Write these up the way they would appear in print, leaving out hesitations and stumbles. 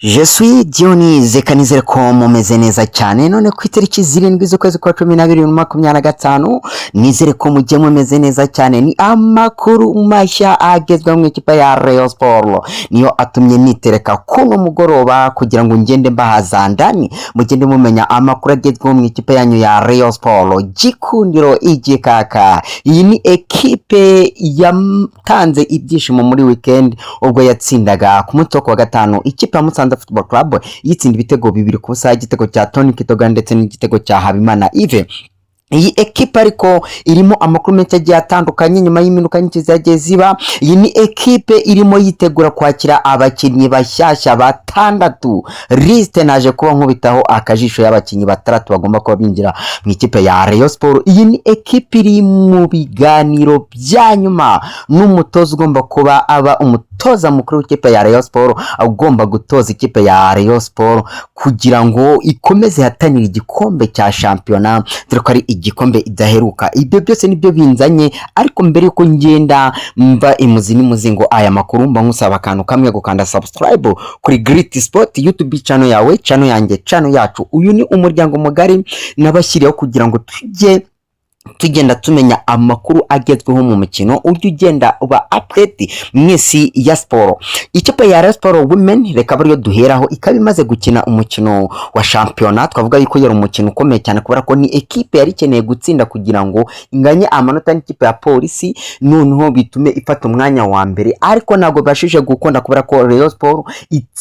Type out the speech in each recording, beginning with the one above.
Je suis Dionise, kanizere ko mumeze neza cyane. None ku itariki 7 z'ukwezi kwa 12 2025, nizere ko mujye mumeze neza cyane. Ni amakuru mashya agezweho mu ikipe ya Rayon Sport, niyo atumye nitereka kuno mugoroba kugira ngo ngende mbahaza ndani, mugende mumenya amakuru agezweho mu ikipe yanyu ya Rayon Sport. Gikundiro igikaka, iyi ni ekipe yatanze ibyishimo muri weekend ubwo yatsindaga ku munsi wo kuwa gatanu ikipe ya Musanze Football Club, yitsinda ibitego 2-0, igitego cya Tony Kitoga ndetse n'igitego cya Habimana Yves. Iyi ekipe ariko irimo amakuru menshi agiye atandukanye nyuma y'impinduka nyinshi zagiye ziba. Iyi ni ekipe irimo yitegura kwakira abakinnyi bashyashya batandatu. Liste naje kuba nkubitaho akajisho y'abakinnyi batandatu bagomba kuba binjira mu ikipe ya Rayon Sport. Iyi ni ekipe iri mu biganiro bya nyuma n'umutoza ugomba kuba aba umutoza mukuru w'ikipe ya Rayon Sport, agomba gutoza ikipe ya Rayon Sport kugira ngo ikomeze ihatanire igikombe cya shampiyona, dore ko ari igikombe idaheruka. Ibyo byose nibyo binzanye, ariko mbere yuko ngenda mva imuzi n'umuzingo aya makuru, mba nkusaba akantu kamwe: gukanda subscribe kuri Great Sport YouTube channel yawe, channel yanjye, channel yacu. Uyu ni umuryango mugari nabashyiriyeho kugira ngo tujye tugenda tumenya amakuru agezweho mu mukino, ujye ugenda uba update mu isi ya siporo. Ikipe ya Rayon Sport Women, reka ariyo duheraho, ikaba imaze gukina umukino wa shampiyona. Twavuga yuko yari umukino ukomeye cyane kubera ko ni ekipe yari ikeneye gutsinda kugira ngo inganye amanota n'ikipe ya Polisi, noneho bitume ifata umwanya wa mbere, ariko ntabwo bibashije gukunda kubera ko Rayon Sport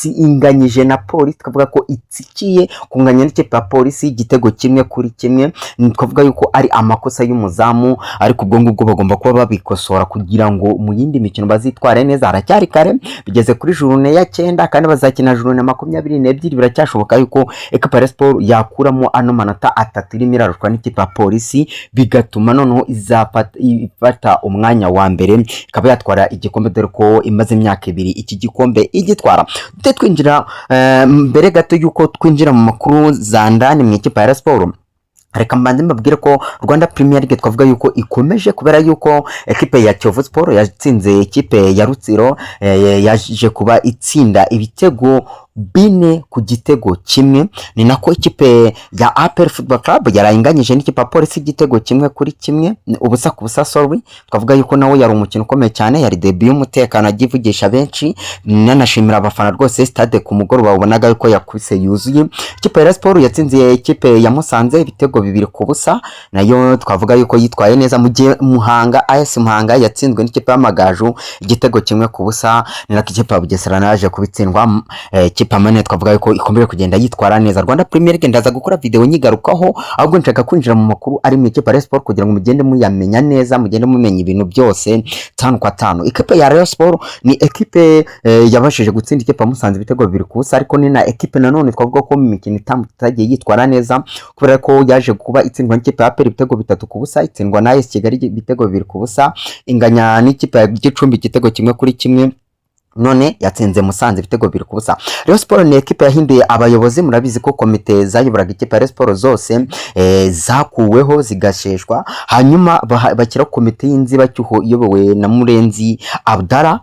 inganyije na Polisi. Twavuga ko itsikiye kunganya n'ikipe ya Polisi igitego 1-1. Twavuga yuko ari amakosa y'umuzamu, ariko ubwo ngubwo bagomba kuba babikosora kugira ngo mu yindi mikino bazitware neza. Haracyari kare, bigeze kuri journée ya 9 kandi bazakina journée 22. Biracyashoboka yuko ekipa ya Sport yakuramo ano manota atatu irimo irarushwa n'ikipe ya Polisi, bigatuma noneho izafata ifata umwanya wa mbere, ikaba yatwara igikombe, dore ko imaze imyaka 2 iki gikombe igitwara. Dute twinjira mbere gato yuko twinjira mu makuru za ndani mu ikipe ya Sport, reka mbanze mbabwire ko Rwanda Premier League twavuga yuko ikomeje, kubera yuko ekipe ya Kiyovu Sport yatsinze ekipe ya Rutsiro, yaje kuba itsinda ibitego 4-1. Ni nako ikipe ya APR Football Club yarayinganyije n'ikipe ya Polisi igitego 1-1, 0-0, sorry. Twavuga yuko nawe yari umukino ukomeye cyane, yari derby y'umutekano agiye ivugisha benshi. Nanashimira abafana rwose, stade ku mugoroba wabonaga yuko yakubise yuzuye. Ikipe ya Rayon Sport yatsinze ikipe ya Musanze ibitego 2-0, nayo twavuga yuko yitwaye neza, mu gihe Muhanga, AS Muhanga yatsinzwe n'ikipe y'Amagaju igitego 1-0. Ni nako ikipe ya Bugesera nayo yaje kubitsindwa. Ikipe Mane twavuga yuko ikomeje kugenda yitwara neza. Rwanda Premier League ndaza gukora video nyigarukaho, ahubwo nshaka kwinjira mu makuru ari mu ikipe ya Rayon Sport kugira ngo mugende muyamenya neza, mugende mumenya ibintu byose tanu kwa tanu. Ikipe ya Rayon Sport ni ekipe yabashije gutsinda ikipe ya Musanze ibitego 2-0, ariko ni na ekipe nanone twavuga ko mu mikino itanu itagiye yitwara neza, kubera ko yaje kuba itsindwa n'ikipe ya APR ibitego 3-0, itsindwa na AS Kigali ibitego 2-0, inganya n'ikipe ya Gicumbi igitego 1-1, none yatsinze Musanze ibitego 2-0. Rayon Sport ni ekipe yahinduye abayobozi. Murabizi ko komite zayoboraga ikipe ya Rayon Sport zose zakuweho zigasheshwa, hanyuma bashyiraho komite y'inzibacyuho iyobowe na Murenzi Abdallah.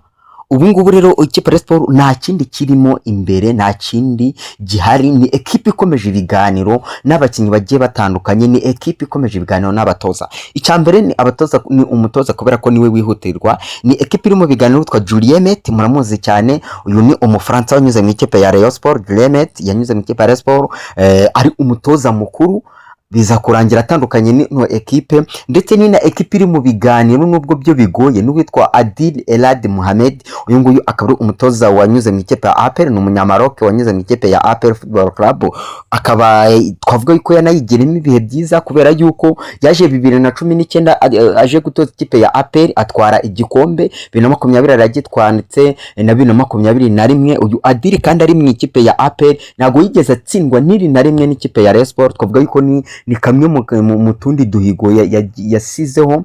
Ubu ngubu rero ikipe ya Rayon Sport nta kindi kirimo imbere, nta kindi gihari. Ni ekipe ikomeje ibiganiro n'abakinnyi bagiye batandukanye, ni ekipe ikomeje ibiganiro n'abatoza. Icya mbere ni abatoza, ni umutoza, kubera ko niwe wihutirwa. Ni ekipe iri mu biganiro witwa Julien Mette, muramuzi cyane. Uyu ni Umufaransa wanyuze mu ikipe ya Rayon Sport. Julien Mette yanyuze mu ikipe ya Rayon Sport ari umutoza mukuru, biza kurangira atandukanye n'ino ekipe. Ndetse ni na ekipe iri mu biganiro, nubwo byo bigoye, n'uwitwa Adil Elad Mohamed. Uyu nguyu akaba ari umutoza wanyuze mu ikipe ya APR, ni Umunyamaroc wanyuze mu ikipe ya APR Football Club, akaba twavuga yuko yanayigiramo ibihe byiza, kubera yuko yaje 2019 aje gutoza ikipe ya APR, atwara igikombe 2020, aragitwara, ndetse na 2021. Uyu Adil kandi ari mu ikipe ya APR ntabwo yigeze atsindwa n'iri na rimwe n'ikipe ya Rayon Sport. Twavuga yuko ni kamwe mu tundi duhigo yasizeho.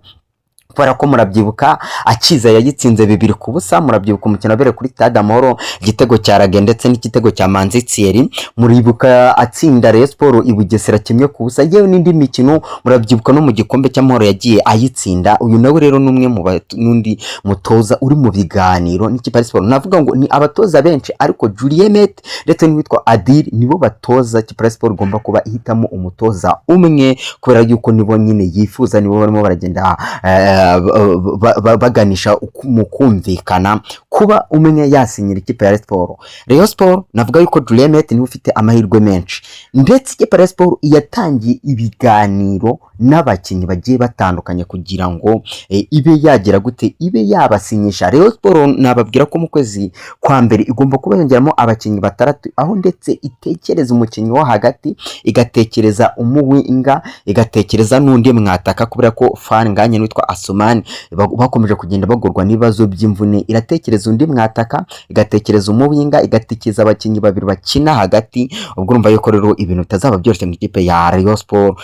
Kubera ko murabyibuka akiza yayitsinze 2-0. Murabyibuka umukino wabereye kuri Stade Amahoro, igitego cya Rage ndetse n'igitego cya Manzi Thierry. Muribuka atsinda Rayon Sport i Bugesera 1-0, yewe n'indi mikino murabyibuka no mu gikombe cy'amahoro yagiye ayitsinda. Uyu nawe rero ni umwe mu n'undi mutoza uri mu biganiro n'ikipe ya Sport. Navuga ngo ni abatoza benshi, ariko Julien Mette ndetse n'uwitwa Adil nibo batoza ikipe ya Sport igomba kuba ihitamo umutoza umwe, kubera yuko nibo nyine yifuza, nibo barimo baragenda baganisha mu kumvikana kuba umwe yasinyira ikipe ya Rayon Sport. Rayon Sport, navuga yuko Julien Mette niwe ufite amahirwe menshi, ndetse ikipe ya Rayon Sport yatangiye ibiganiro n'abakinnyi bagiye batandukanye kugira ngo ibe yagira gute, ibe yabasinyisha. Rayon Sport nababwira ko mu kwezi kwa mbere igomba kuba yongeramo abakinnyi batandatu, aho ndetse itekereza umukinnyi wo hagati, igatekereza umuwinga, igatekereza n'undi mwataka, kubera ko Fall Ngagne witwa Asumani bakomeje kugenda bagorwa n'ibibazo by'imvune. Iratekereza undi mwataka, igatekereza umuwinga, igatekereza abakinnyi babiri bakina hagati. Ubwo urumva yuko rero ibintu bitazaba byoroshye mu ikipe ya Rayon Sport.